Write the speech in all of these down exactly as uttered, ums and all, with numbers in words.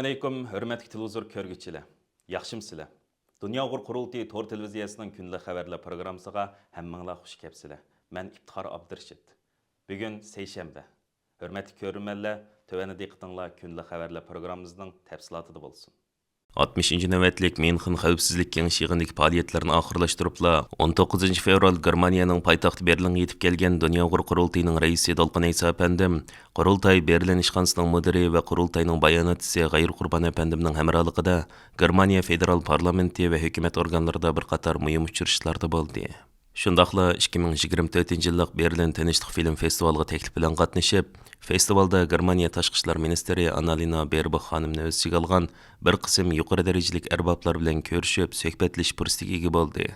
ئەلەيكۇم، ھۆرمەتلىك تېلېۋىزور كۆرگۈچىلەر. ياخشىمۇسىلەر؟ دۇنيا ئۇيغۇر قۇرۇلتىيى تور تېلېۋىزىيەسىنىڭ كۈندىلىك خەۋەرلەر پروگراممىسىغا ھەممىڭلار خۇش كەپسىلەر. مەن ئىپتىخار ئابدۇرېشىت. بۈگۈن سەيشەنبە. ھۆرمەتلىك كۆرۈرمەنلەر، تۆۋەندە دىققىتىڭلار كۈندىلىك خەۋەرلەر پروگراممىمىزنىڭ تەپسىلاتىدا بولسۇن. ئاتمىشىنچى نۆۋەتلىك ميۇنخېن خەۋپسىزلىك كېڭىشى يىغىنىدىكى پائالىيەتلىرىنى ئاخىرلاشتۇرۇپلا، ئون توققۇزىنچى فېۋرال گېرمانىيەنىڭ پايتەختى بېرلىنغا يېتىپ كەلگەن دۇنيا ئۇيغۇر قۇرۇلتىيىنىڭ رەئىسى دولقۇن ئەيسا ئەپەندىم، قۇرۇلتاي بېرلىن ئىشخانىسىنىڭ مۇدىرى ۋە قۇرۇلتاينىڭ باياناتچىسى غەيرۇ قۇربان ئەپەندىمنىڭ ھەمراھلىقىدا گېرمانىيە فېدېرال پارلامېنتى ۋە ھۆكۈمەت ئورگانلىرىدا بىر قاتار مۇھىم ئۇچرىشىشلاردا بولدى. شۇنداقلا ئىككى مىڭ يىگىرمە تۆتىنچى يىللىق بېرلىن تىنچلىق فىلىم فېستىۋالىغا تەكلىپ بىلەن قاتنىشىپ، فېستىۋالدا گېرمانىيە تاشقى ئىشلار مىنىستىرى ئاننالىنا بېربوخ خانىمنى ئۆز ئىچىگە ئالغان بىر قىسىم يۇقىرى دەرىجىلىك ئەربابلار بىلەن كۆرۈشۈپ، سۆھبەتلىشىش پۇرسىتىگە ئىگە بولدى.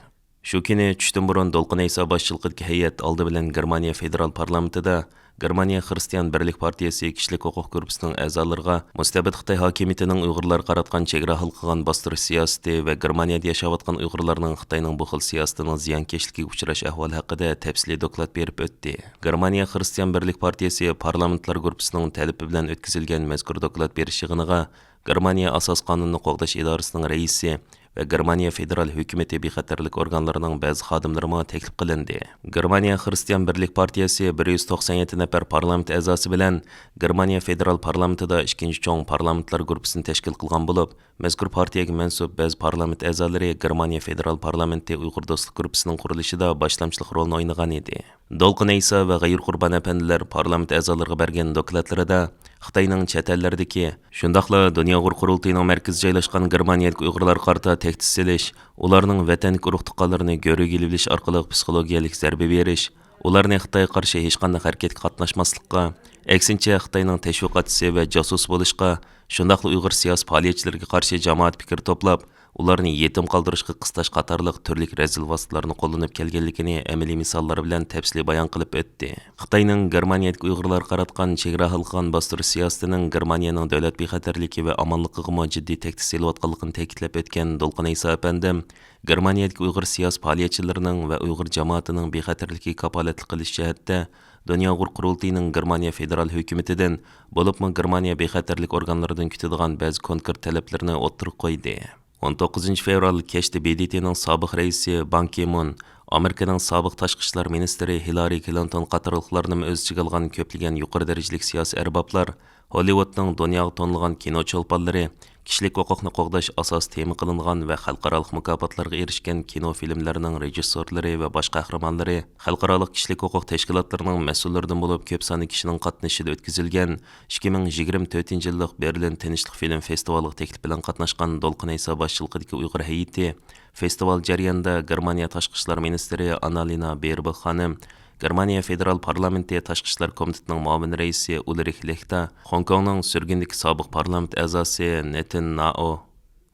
شۇ كۈنى چۈشتىن بۇرۇن دولقۇن ئەيسا باشچىلىقىدىكى ھەيئەت ئالدى بىلەن گېرمانىيە فېدېرال پارلامېنتىدا گېرمانىيە خىرىستىيان بىرلىك پارتىيەسى كىشىلىك ھوقۇق گۇرۇپپىسىنىڭ ئەزالىرىغا مۇستەبىت خىتاي ھاكىمىيىتىنىڭ ئۇيغۇرلارغا قاراتقان چېگرا ھالقىغان باستۇرۇش سىياسىتى ۋە گېرمانىيەدە ياشاۋاتقان ئۇيغۇرلارنىڭ خىتاينىڭ بۇ خىل سىياسىتىنىڭ زىيانكەشلىكىگە ئۇچراش ئەھۋالى ھەققىدە تەپسىلىي دوكلات بېرىپ ئۆتتى. گېرمانىيە خىرىستىيان بىرلىك پارتىيەسى پارلامېنتلار گۇرۇپپىسىنىڭ تەلىپى بىلەن ئۆتكۈزۈلگەن مەزكۇر دوكلات بېرىش يىغىنىغا گېرمانىيە ئاساسىي قانۇننى قوغداش ئىدارىسىنىڭ رەئىسى ۋە گېرمانىيە فېدېرال ھۆكۈمىتى بىخەتەرلىك ئورگانلىرىنىڭ بەزى خادىملىرىمۇ تەكلىپ قىلىندى. گېرمانىيە خىرىستىيان بىرلىك پارتىيەسى بىر يۈز توقسان يەتتە نەپەر پارلامېنت ئەزاسى بىلەن گېرمانىيە فېدېرال پارلامېنتىدا ئىككىنچى چوڭ پارلامېنتلار گۇرۇپپىسىنى تەشكىل قىلغان بولۇپ، مەزكۇر پارتىيەگە مەنسۇپ بەزى پارلامېنت ئەزالىرى گېرمانىيە فېدېرال پارلامېنتى ئۇيغۇر دوستلۇق گۇرۇپپىسىنىڭ قۇرۇلۇشىدا باشلامچىلىق رولىنى ئوينىغان ئىدى. دولقۇن ئەيسا ۋە غەيرۇ قۇربان ئەپەندىلەر پارلامېنت ئەزالىرىغا بەرگەن دوكلاتلىرىدا خىتاينىڭ چەت ئەللەردىكى، شۇنداقلا دۇنيا ئۇيغۇر قۇرۇلتىيىنىڭ مەركىزى جايلاشقان گېرمانىيەدىكى ئۇيغۇرلارغا قارىتا تەھدىت سېلىش، ئۇلارنىڭ ۋەتەندىكى ئۇرۇق تۇغقانلىرىنى گۆرۈگە ئېلىۋېلىش ئارقىلىق پسىخولوگىيەلىك زەربە بېرىش، ئۇلارنى خىتايغا قارشى ھېچقانداق ھەرىكەتكە قاتناشماسلىققا، ئەكسىنچە، خىتاينىڭ تەشۋىقاتچىسى ۋە جاسۇسى بولۇشقا، شۇنداقلا ئۇيغۇر سىياسىي پائالىيەتچىلىرىگە قارشى جامائەت پىكىر توپلاپ، ئۇلارنى يېتىم قالدۇرۇشقا قىستاش قاتارلىق تۈرلۈك رەزىل ۋاسىتىلەرنى قوللىنىپ كەلگەنلىكىنى ئەمەلىي مىساللار بىلەن تەپسىلىي بايان قىلىپ ئۆتتى. خىتاينىڭ گېرمانىيەدىكى ئۇيغۇرلارغا قاراتقان چېگرا ھالقىغان باستۇرۇش سىياسىتىنىڭ گېرمانىيەنىڭ دۆلەت بىخەتەرلىكى ۋە ئامانلىقىغىمۇ جىددىي تەھدىت سېلىۋاتقانلىقىنى تەكىتلەپ ئۆتكەن دولقۇن ئەيسا ئەپەندىم، گېرمانىيەدىكى ئۇيغۇر سىياسىي پائالىيەتچىلىرىنىڭ ۋە ئۇيغۇر جامائىتىنىڭ بىخەتەرلىكىگە كاپالەتلىك قىلىش جەھەتتە دۇنيا ئۇيغۇر قۇرۇلتىيىنىڭ گېرمانىيە فېدېرال ھۆكۈمىتىدىن، بولۇپمۇ گېرمانىيە بىخەتەرلىك ئورگانلىرىدىن كۈتىدىغان بەزى كونكرېت تەلەپلىرىنى ئوتتۇرىغا قويدى. ئون توققۇزىنچى فېۋرال كەچتە ب د ت نىڭ سابىق رەئىسى بان كى مۇن، ئامېرىكىنىڭ سابىق تاشقى ئىشلار مىنىستىرى ھىلارى كلىنتون قاتارلىقلارنىمۇ ئۆز ئىچىگە ئالغان كۆپلىگەن يۇقىرى دەرىجىلىك سىياسىي ئەربابلار ھوللىۋۇدنىڭ دۇنياغا تونۇلغان كىنو چولپانلىرى، كىشىلىك ھوقۇقنى قوغداش ئاساسىي تېما قىلىنغان ۋە خەلقئارالىق مۇكاپاتلارغا ئېرىشكەن كىنو فىلىملىرىنىڭ رېژىسسورلىرى ۋە باش قەھرىمانلىرى، خەلقئارالىق كىشىلىك ھوقۇق تەشكىلاتلىرىنىڭ مەسئۇللىرىدىن بولۇپ كۆپ ساندا كىشىنىڭ قاتنىشىشىدا ئۆتكۈزۈلگەن ئىككى مىڭ يىگىرمە تۆتىنچى يىللىق بېرلىن تىنچلىق فىلىم فېستىۋالىغا تەكلىپ بىلەن قاتناشقان دولقۇن ئەيسا باشچىلىقىدىكى ئۇيغۇر ھەيئىتى فېستىۋال جەريانىدا گېرمانىيە تاشقى ئىشلار مىنىستىرى ئاننالىنا بېربوخ خانىم، گېرمانىيە فېدېرال پارلامېنتى تاشقى ئىشلار كومىتېتىنىڭ مۇئاۋىن رەئىسى ئۇلرىھ لېختا، خوڭكوڭنىڭ سۈرگۈندىكى سابىق پارلامېنت ئەزاسى نېتىن نائو،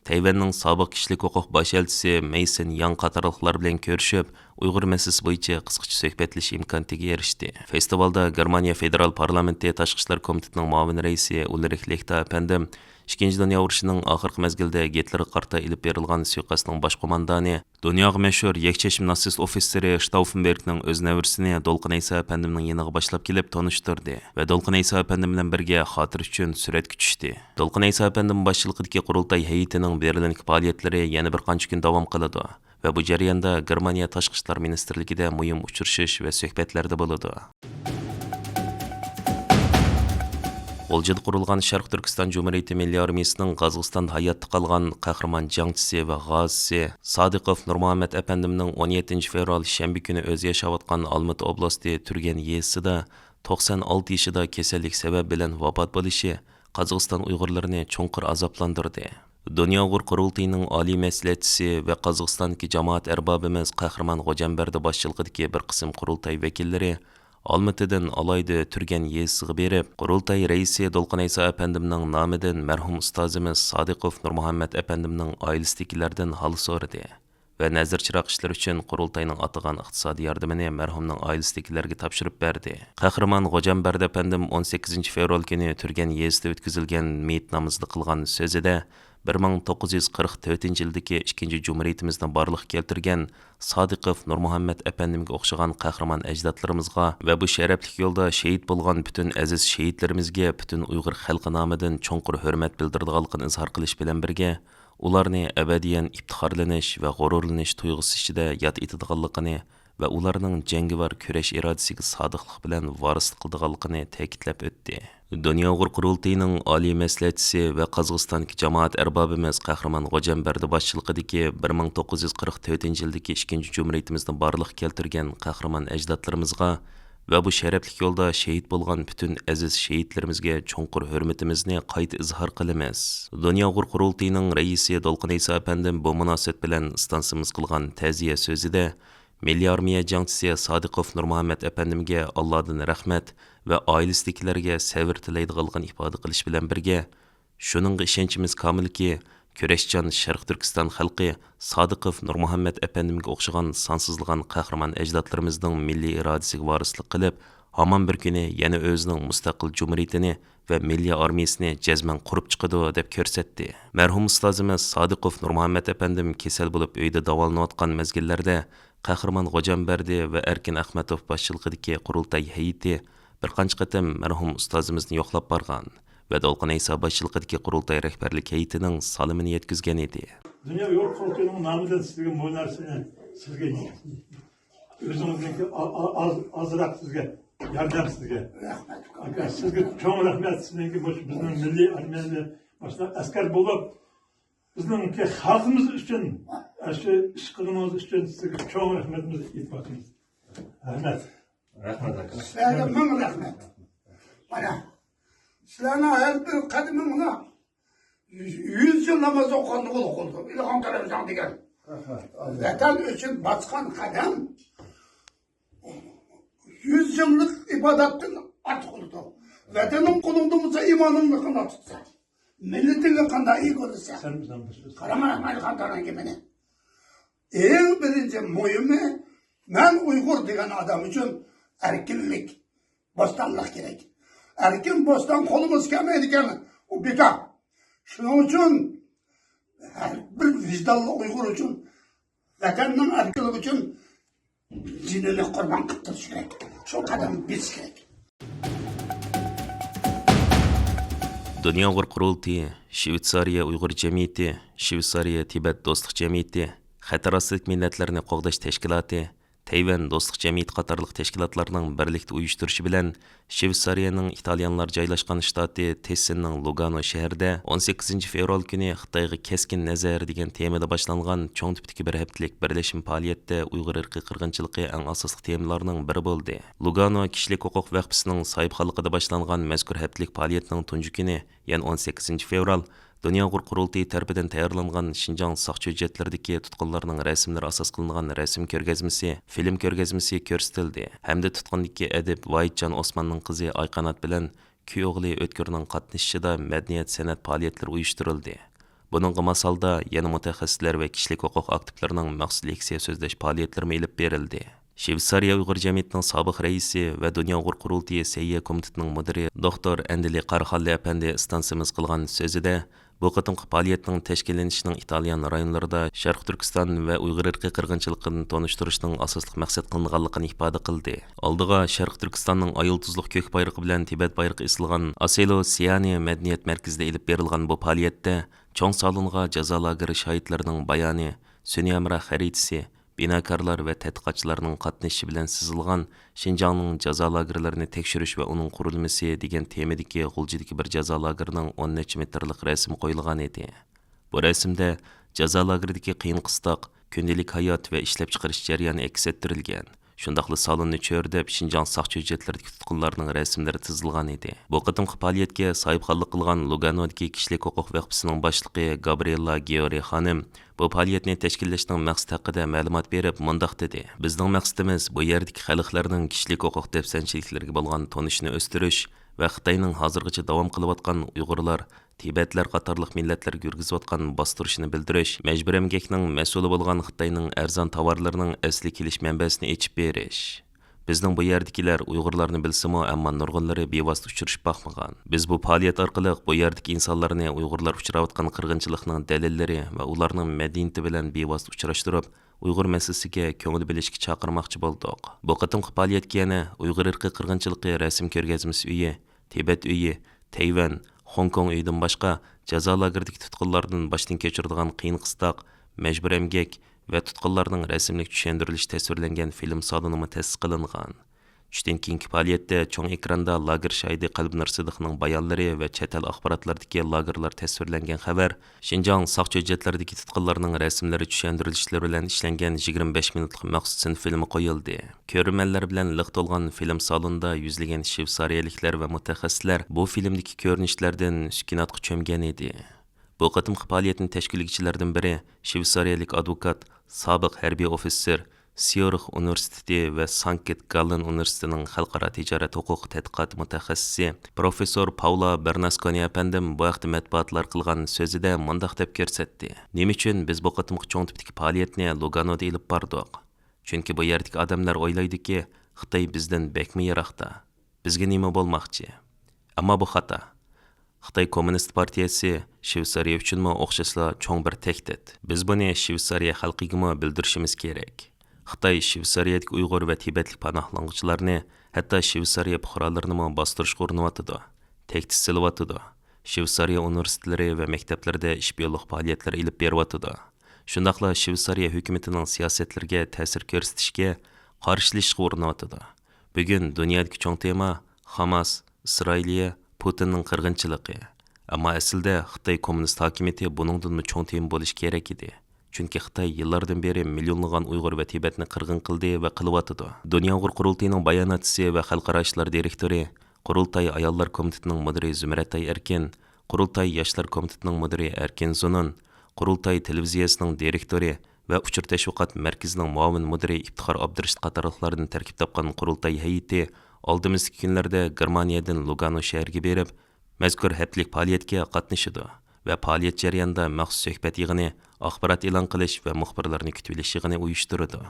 تەيۋەننىڭ سابىق كىشىلىك ھوقۇق باش ئەلچىسى مېي سىن ياڭ قاتارلىقلار بىلەن كۆرۈشۈپ، ئۇيغۇر مەسىلىسى بويىچە قىسقىچە سۆھبەتلىشىش ئىمكانىيىتىگە ئېرىشتى. فېستىۋالدا گېرمانىيە فېدېرال پارلامېنتى تاشقى ئىشلار كومىتېتىنىڭ مۇئاۋىن رەئىسى ئۇلرىھ لېختا ئەپەندىم، ئىككىنچى دۇنيا ئۇرۇشىنىڭ ئاخىرقى مەزگىلدە گىتلېرغا قارىتا ئېلىپ بېرىلغان سۇيىقەستنىڭ باش قوماندانى، دۇنياغا مەشھۇر يەكچەشمە ناتسىست ئوفىتسېرى شتاوفېنبېرگنىڭ ئۆز نەۋرىسىنى دولقۇن ئەيسا ئەپەندىمنىڭ يېنىغا باشلاپ كېلىپ تونۇشتۇردى ۋە دولقۇن ئەيسا ئەپەندىم بىلەن بىرگە خاتىرە ئۈچۈن سۈرەتكە چۈشتى. دولقۇن ئەيسا ئەپەندىم باشچىلىقىدىكى قۇرۇلتاي ھەيئىتىنىڭ بېرلىندىكى پائالىيەتلىرى يەنە بىر قانچە كۈن داۋام قىلىدۇ ۋە بۇ جەرياندا گېرمانىيە تاشقى ئىشلار مىنىستىرلىكىدە مۇھىم ئۇچرىشىش ۋە سۆھبەتلەردە بولىدۇ. غۇلجىدا قۇرۇلغان شەرقىي تۈركىستان جۇمھۇرىيىتى مىللىي ئارمىيىسىنىڭ قازاقىستاندا ھاياتتا قالغان قەھرىمان جەڭچىسى ۋە غازىسى سادىقوف نۇرمۇھەممەت ئەپەندىمنىڭ ئون يەتتىنچى فېۋرال شەنبە كۈنى ئۆزى ياشاۋاتقان ئالمۇتا ئوبلاستى تۈرگەن يېزىسىدا توقسان ئالتە يېشىدا كېسەللىك سەۋەبى بىلەن ۋاپات بولۇشى قازاقىستان ئۇيغۇرلىرىنى چوڭقۇر ئازابلاندۇردى. دۇنيا ئۇيغۇر قۇرۇلتىيىنىڭ ئالىي مەسلىھەتچىسى ۋە قازاقىستاندىكى جامائەت ئەربابىمىز قەھرىمان غوجامبەردى باشچىلىقىدىكى بىر قىسىم قۇرۇلتاي ۋەكىللىرى ئالمۇتىدىن ئالايىتە تۈرگەن يېزىسىغا بېرىپ، قۇرۇلتاي رەئىسى دولقۇن ئەيسا ئەپەندىمنىڭ نامىدىن مەرھۇم ئۇستازىمىز سادىقوف نۇرمۇھەممەت ئەپەندىمنىڭ ئائىلىسىدىكىلەردىن ھال سورىدى ۋە نەزىر چىراغ ئىشلىرى ئۈچۈن قۇرۇلتاينىڭ ئاتىغان ئىقتىسادىي ياردىمىنى مەرھۇمنىڭ ئائىلىسىدىكىلەرگە تاپشۇرۇپ بەردى. قەھرىمان غوجامبەردى ئەپەندىم ئون سەككىزىنچى فېۋرال كۈنى تۈرگەن يېزىسىدا ئۆتكۈزۈلگەن مېيىت نامىزىدا قىلغان سۆزىدە، بىر مىڭ توققۇز يۈز قىرىق تۆتىنچى يىلدىكى ئىككىنچى جۇمھۇرىيىتىمىزنى بارلىققا كەلتۈرگەن سادىقوف نۇرمۇھەممەت ئەپەندىمگە ئوخشىغان قەھرىمان ئەجدادلىرىمىزغا ۋە بۇ شەرەپلىك يولدا شېھىت بولغان پۈتۈن ئەزىز شېھىتلىرىمىزگە پۈتۈن ئۇيغۇر خەلقى نامىدىن چوڭقۇر ھۆرمەت بىلدۈرىدىغانلىقىنى ئىزھار قىلىش بىلەن بىرگە، ئۇلارنى ئەبەدىيەن ئىپتىخارلىنىش ۋە غۇرۇرلىنىش تۇيغۇسى ئىچىدە ياد ئېتىدىغانلىقىنى ۋە ئۇلارنىڭ جەڭگىۋار كۈرەش ئىرادىسىگە سادىقلىق بىلەن ۋارىسلىق قىلىدىغانلىقىنى تەكىتلەپ ئۆتتى. دۇنيا ئۇيغۇر قۇرۇلتىيىنىڭ ئالىي مەسلىھەتچىسى ۋە قازاقىستاندىكى جامائەت ئەربابىمىز قەھرىمان غوجامبەردى باشچىلىقىدىكى بىر مىڭ توققۇز يۈز قىرىق تۆتىنچى يىلدىكى ئىككىنچى جۇمھۇرىيىتىمىزنى بارلىققا كەلتۈرگەن قەھرىمان ئەجدادلىرىمىزغا ۋە بۇ شەرەپلىك يولدا شېھىت بولغان پۈتۈن ئەزىز شېھىتلىرىمىزگە چوڭقۇر ھۆرمىتىمىزنى قايتا ئىزھار قىلىمىز. دۇنيا ئۇيغۇر قۇرۇلتىيىنىڭ رەئىسى دولقۇن ئەيسا ئەپەندىم بۇ مۇناسىۋەت بىلەن ئىستانسىمىز قىلغان تەزىيە سۆزىدە، مىللىي ئارمىيە جەڭچىسى سادىقوف نۇرمۇھەممەت ئەپەندىمگە ئاللادىن رەھمەت ۋە ئائىلىسىدىكىلەرگە سەۋر تىلەيدىغانلىقىنى ئىپادە قىلىش بىلەن بىرگە، شۇنىڭغا ئىشەنچىمىز كامىلكى، كۈرەشچان شەرقىي تۈركىستان خەلقى سادىقوف نۇرمۇھەممەت ئەپەندىمگە ئوخشىغان سانسىزلىغان قەھرىمان ئەجدادلىرىمىزنىڭ مىللىي ئىرادىسىگە ۋارىسلىق قىلىپ، ھامان بىر كۈنى يەنە ئۆزىنىڭ مۇستەقىل جۇمھۇرىيىتىنى ۋە مىللىي ئارمىيىسىنى جەزمەن قۇرۇپ چىقىدۇ، دەپ كۆرسەتتى. مەرھۇم ئۇستازىمىز سادىقوف نۇرمۇھەممەت ئەپەندىم كېسەل بولۇپ ئۆيدە داۋالىنىۋاتقان مەزگىللەردە، قەھرىمان غوجامبەردى ۋە ئەركىن ئەخمەتوف باشچىلىقىدىكى قۇرۇلتاي ھەيئىتى بىر قانچە قېتىم مەرھۇم ئۇستازىمىزنى يوقلاپ بارغان ۋە دولقۇن ئەيسا باشچىلىقىدىكى قۇرۇلتاي رەھبەرلىك ھەيئىتىنىڭ سالىمىنى يەتكۈزگەن ئىدى. دۇنيا ئۇيغۇر قۇرۇلتىيىنىڭ نامىدىن سىزگە بۇ نەرسىنى، سىزگە ئۆزىڭىزنىڭكى ئا-، ئا-، ئاز، ئازراق سىزگە ياردەم سىزگە. رەھمەت. ئاكا، سىزگە چوڭ رەھمەت، سىزنىڭكى مۇشۇ بىزنىڭ مىللىي ئارمىيەنى باشلاپ ئەسكەر بولۇپ، بىزنىڭكى خەلقىمىز ئۈچۈن، ئاشۇ ئىش قىلغىنىڭىز ئۈچۈن سىزگە چوڭ رەھمىتىمىزنى ئېيتىپ ئۆتىمىز. رەھمەت. رەھمەت، ئاكا. سىلەرگە مىڭ رەھمەت. مانا، سىلەرنىڭ ھەر بىر قەدىمىڭلار يۈز، يۈز يىل ناماز ئوقۇغاندا بولىدۇ. ئىلھام تەلەپچان دېگەن. رەھمەت. ۋەتەن ئۈچۈن باسقان قەدەم يۈز يىللىق ئىبادەتتىن ئارتۇق بولىدۇ. ۋەتىنىڭ قولۇڭدا بولسا، ئىمانىڭنى قانداق تۇتىسەن؟ مىللىتىڭگە قانداق ئىگە بولىسەن؟ سەن بىزنىڭ بىز، بىز. قاراڭ، ئەمەلىي خاتالارنىڭ گېپىنى. ئەڭ بىرىنچى مۇھىمى، مەن ئۇيغۇر دېگەن ئادەم ئۈچۈن ئەركىنلىك، بوستانلىق كېرەك. ئەركىن بوستان قولىمىزغا كەلمەيدىكەن، ئۇ بىكار. شۇنىڭ ئۈچۈن ھەر بىر ۋىجدانلىق ئۇيغۇر ئۈچۈن، ۋەتەننىڭ ئەركىنلىكى ئۈچۈن جېنىنى قۇربان قىلىپ تۇرۇش كېرەك. شۇ قەدەمنى بېسىش كېرەك. دۇنيا ئۇيغۇر قۇرۇلتىيى، شۋېتسارىيە ئۇيغۇر جەمئىيىتى، شۋېتسارىيە تىبەت دوستلۇق جەمئىيىتى، خەتەر ئاستىدىكى مىللەتلەرنى قوغداش تەشكىلاتى، تەيۋەن دوستلۇق جەمئىيىتى قاتارلىق تەشكىلاتلارنىڭ بىرلىكتە ئۇيۇشتۇرۇشى بىلەن، شۋېتسارىيەنىڭ ئىتالىيانلار جايلاشقان شتاتى تېسسىننىڭ لۇگانو شەھىرىدە ئون سەككىزىنچى فېۋرال كۈنى خىتايغا كەسكىن نەزەر دېگەن تېمىدا باشلانغان چوڭ تىپتىكى بىر ھەپتىلىك بىرلەشمە پائالىيەتتە ئۇيغۇر ئىرقىي قىرغىنچىلىقى ئەڭ ئاساسلىق تېمىلارنىڭ بىرى بولدى. لۇگانو كىشىلىك ھوقۇق ۋەقپىسىنىڭ ساھىبخانلىقىدا باشلانغان مەزكۇر ھەپتىلىك پائالىيەتنىڭ تۇنجى كۈنى، يەنى ئون سەككىزىنچى فېۋرال، دۇنيا ئۇيغۇر قۇرۇلتىيى تەرىپىدىن تەييارلانغان شىنجاڭ ساقچى ھۆججەتلىرىدىكى تۇتقۇنلارنىڭ رەسىملىرى ئاساس قىلىنغان رەسىم كۆرگەزمىسى، فىلىم كۆرگەزمىسى كۆرسىتىلدى ھەمدە تۇتقۇندىكى ئەدىب ۋاھىتجان ئوسماننىڭ قىزى ئايقانات بىلەن كۈي ئوغلى ئۆتكۈرنىڭ قاتنىشىشىدا مەدەنىيەت سەنئەت پائالىيەتلىرى ئۇيۇشتۇرۇلدى. بۇنىڭغا ماس ھالدا يەنە مۇتەخەسسىسلەر ۋە كىشىلىك ھوقۇق ئاكتىپلىرىنىڭ مەخسۇس لېكسىيە سۆزلەش پائالىيەتلىرىمۇ ئېلىپ بېرىلدى. شۋېتسارىيە ئۇيغۇر جەمئىيىتىنىڭ سابىق رەئىسى ۋە دۇنيا ئۇيغۇر قۇرۇلتىيى سەھىيە كومىتېتىنىڭ مۇدىرى دوختۇر ئەندىلى قاراخانلى ئەپەندى ئىستانسىمىز قىلغان سۆزىدە، بۇ قېتىمقى پائالىيەتنىڭ تەشكىللىنىشىنىڭ ئىتالىيان رايونلىرىدا شەرقىي تۈركىستان ۋە ئۇيغۇر ئىرقىي قىرغىنچىلىقىنى تونۇشتۇرۇشنىڭ ئاساسلىق مەقسەت قىلىنغانلىقىنى ئىپادە قىلدى. ئالدىغا شەرقىي تۈركىستاننىڭ ئاي يۇلتۇزلۇق كۆك بايرىقى بىلەن تىبەت بايرىقى ئېسىلغان ئاسېلو سيانى مەدەنىيەت مەركىزىدە ئېلىپ بېرىلغان بۇ پائالىيەتتە چوڭ سالونغا جازا لاگېرى شاھىتلىرىنىڭ بايانى، سۈنئىي ھەمراھ خەرىتىسى، بىناكارلار ۋە تەتقىقاتچىلارنىڭ قاتنىشىشى بىلەن سىزىلغان شىنجاڭنىڭ جازا لاگېرلىرىنى تەكشۈرۈش ۋە ئۇنىڭ قۇرۇلمىسى دېگەن تېمىدىكى غۇلجىدىكى بىر جازا لاگېرىنىڭ ئون نەچچە مېتىرلىق رەسىمى قويۇلغان ئىدى. بۇ رەسىمدە جازا لاگېرىدىكى قىيىن-قىستاق، كۈندىلىك ھايات ۋە ئىشلەپچىقىرىش جەريانى ئەكس ئەتتۈرۈلگەن. شۇنداقلا سالوننى چۆرىدەپ، شىنجاڭ ساقچى ھۆججەتلىرىدىكى تۇتقۇنلارنىڭ رەسىملىرى تىزىلغان ئىدى. بۇ قېتىمقى پائالىيەتكە ساھىبخانلىق قىلغان لۇگانودىكى كىشىلىك ھوقۇق ۋەقپىسىنىڭ باشلىقى گابرىيېلا گېئورى خانىم بۇ پائالىيەتنى تەشكىللەشنىڭ مەقسىتى ھەققىدە مەلۇمات بېرىپ، مۇنداق دېدى: بىزنىڭ مەقسىتىمىز بۇ يەردىكى خەلقلەرنىڭ كىشىلىك ھوقۇق دەپسەندىچىلىكلىرىگە بولغان تونۇشىنى ئۆستۈرۈش ۋە خىتاينىڭ ھازىرغىچە داۋام قىلىۋاتقان ئۇيغۇرلار، تىبەتلەر قاتارلىق مىللەتلەرگە يۈرگۈزۈۋاتقان باستۇرۇشىنى بىلدۈرۈش، مەجبۇرىي ئەمگەكنىڭ مەسئۇلى بولغان خىتاينىڭ ئەرزان تاۋارلىرىنىڭ ئەسلى كېلىش مەنبەسىنى ئېچىپ بېرىش. بىزنىڭ بۇ يەردىكىلەر ئۇيغۇرلارنى بىلسىمۇ، ئەمما نۇرغۇنلىرى بىۋاسىتە ئۇچرىشىپ باقمىغان. بىز بۇ پائالىيەت ئارقىلىق بۇ يەردىكى ئىنسانلارنى ئۇيغۇرلار ئۇچراۋاتقان قىرغىنچىلىقنىڭ دەلىللىرى ۋە ئۇلارنىڭ مەدەنىيىتى بىلەن بىۋاسىتە ئۇچراشتۇرۇپ، ئۇيغۇر مەسىلىسىگە كۆڭۈل بۆلۈشكە چاقىرماقچى بولدۇق. بۇ قېتىمقى پائالىيەتكە يەنە ئۇيغۇر ئىرقىي قىرغىنچىلىقى رەسىم كۆرگەزمىسى ئۆيى، تىبەت ئۆيى، تەيۋەن، خوڭكوڭ ئۆيىدىن باشقا، جازا لاگېرىدىكى تۇتقۇنلاردىن باشتىن كەچۈرىدىغان قىيىن-قىستاق، مەجبۇرىي ئەمگەك ۋە تۇتقۇنلارنىڭ رەسىملىك چۈشەندۈرۈلۈشى تەسۋىرلەنگەن فىلىم سالونىمۇ تەسىس قىلىنغان. چۈشتىن كېيىنكى پائالىيەتتە چوڭ ئېكراندا لاگېر شاھىدى قەلبىنۇر سىدىقنىڭ بايانلىرى ۋە چەت ئەل ئاخباراتلىرىدىكى لاگېرلار تەسۋىرلەنگەن خەۋەر، شىنجاڭ ساقچى ھۆججەتلىرىدىكى تۇتقۇنلارنىڭ رەسىملىرى چۈشەندۈرۈلۈشلىرى بىلەن ئىشلەنگەن يىگىرمە بەش مىنۇتلۇق مەخسۇس سىن فىلىمى قويۇلدى. كۆرۈرمەنلەر بىلەن لىق تولغان فىلىم سالونىدا يۈزلىگەن شۋېتسارىيەلىكلەر ۋە مۇتەخەسسىسلەر بۇ فىلىمدىكى كۆرۈنۈشلەردىن سۈكۈناتقا چۆمگەن ئىدى. بۇ قېتىمقى پائالىيەتنى تەشكىللىگۈچىلەردىن بىرى شۋېتسارىيەلىك ئادۋوكات، سابىق ھەربىي ئوفىتسېر، سيۇرخ ئۇنىۋېرسىتېتى ۋە سانكت گاللېن ئۇنىۋېرسىتېتىنىڭ خەلقئارا تىجارەت ھوقۇقى تەتقىقاتى مۇتەخەسسىسى پروفېسسور پاۋلا بېرناسكونى ئەپەندىم بۇ ھەقتە مەتبۇئاتلار قىلغان سۆزىدە مۇنداق دەپ كۆرسەتتى: نېمە ئۈچۈن بىز بۇ قېتىمقى چوڭ تىپتىكى پائالىيەتنى لۇگانودا ئېلىپ باردۇق؟ چۈنكى بۇ يەردىكى ئادەملەر ئويلايدۇكى، خىتاي بىزدىن بەكمۇ يىراقتا. بىزگە نېمە بولماقچى؟ ئەمما بۇ خاتا. خىتاي كوممۇنىست پارتىيەسى شۋېتسارىيە ئۈچۈنمۇ ئوخشاشلا چوڭ بىر تەھدىت. بىز بۇنى شۋېتسارىيە خەلقىگىمۇ بىلدۈرۈشىمىز كېرەك. خىتاي شۋېتسارىيەدىكى ئۇيغۇر ۋە تىبەتلىك پاناھلانغۇچىلارنى، ھەتتا شۋېتسارىيە پۇقرالىرىنىمۇ باستۇرۇشقا ئۇرۇنۇۋاتىدۇ، تەھدىت سېلىۋاتىدۇ. شۋېتسارىيە ئۇنىۋېرسىتېتلىرى ۋە مەكتەپلىرىدە ئىشپىيونلۇق پائالىيەتلەر ئېلىپ بېرىۋاتىدۇ. شۇنداقلا شۋېتسارىيە ھۆكۈمىتىنىڭ سىياسەتلىرىگە تەسىر كۆرسىتىشكە، قارشىلىشىشقا ئۇرۇنۇۋاتىدۇ. بۈگۈن دۇنيادىكى چوڭ تېما خاماس، ئىسرائىلىيە، پۇتىننىڭ قىرغىنچىلىقى. ئەمما ئەسلىدە خىتاي كوممۇنىست ھاكىمىيىتى بۇنىڭدىنمۇ چوڭ تېما بولۇشى كېرەك ئىدى. چۈنكى خىتاي يىللاردىن بېرى مىليونلىغان ئۇيغۇر ۋە تىبەتنى قىرغىن قىلدى ۋە قىلىۋاتىدۇ. دۇنيا ئۇيغۇر قۇرۇلتىيىنىڭ باياناتچىسى ۋە خەلقئارا ئىشلار دىرېكتورى، قۇرۇلتاي ئاياللار كومىتېتىنىڭ مۇدىرى زۇمرەتئاي ئەركىن، قۇرۇلتاي ياشلار كومىتېتىنىڭ مۇدىرى ئەركىن زۇنۇن، قۇرۇلتاي تېلېۋىزىيەسىنىڭ دىرېكتورى ۋە ئۇچۇر تەشۋىقات مەركىزىنىڭ مۇئاۋىن مۇدىرى ئىپتىخار ئابدۇرېشىت قاتارلىقلاردىن تەركىب تاپقان قۇرۇلتاي ھەيئىتى ئالدىمىزدىكى كۈنلەردە گېرمانىيەدىن لۇگانو شەھىرىگە بېرىپ، مەزكۇر ھەپتىلىك پائالىيەتكە قاتنىشىدۇ ۋە پائالىيەت جەريانىدا مەخسۇس سۆھبەت يىغىنى، ئاخبارات ئېلان قىلىش ۋە مۇخبىرلارنى كۈتۈۋېلىش يىغىنى ئۇيۇشتۇرىدۇ.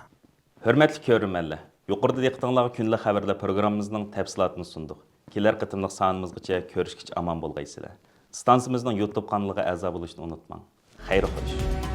ھۆرمەتلىك كۆرۈرمەنلەر، يۇقىرىدا دىققىتىڭلارغا كۈندىلىك خەۋەرلەر پروگراممىمىزنىڭ تەپسىلاتىنى سۇندۇق. كېلەر قېتىملىق سانىمىزغىچە كۆرۈشكىچە ئامان بولغايسىلەر. ئىستانسىمىزنىڭ يۇتۇب قانىلىغا ئەزا بولۇشنى ئۇنتۇماڭ. خەير خوش.